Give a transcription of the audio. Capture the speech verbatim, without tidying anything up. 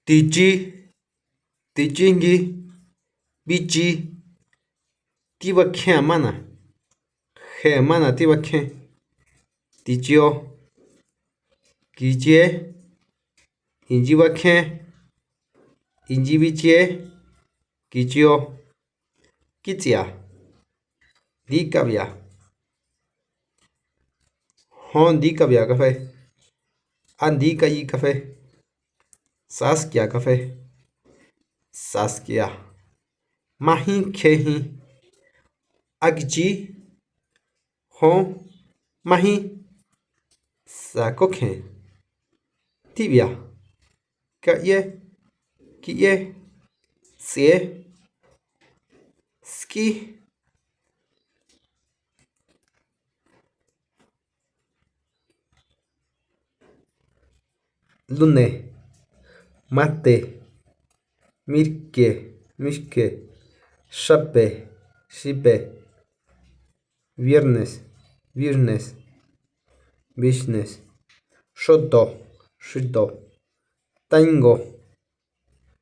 Tichí, tichí ngí, bichí, tíbakjen mana, je mana tíbakjen, tichío, kichíe, inchí bakjen, inchí bichíe, kichío, kítsia, ndí kabia, jón ndí kabia kafé, á ndí kayi kafé, saskia kafé, saskia, mají kjejí, á kichí, jón, mají, sakókjen, tíbia, ka'yé, ki'yé, s'ie, skí, lune, mate, mirke, mirke, xape, xipe, viernes, viernes, business, xóto, xíto, taingo,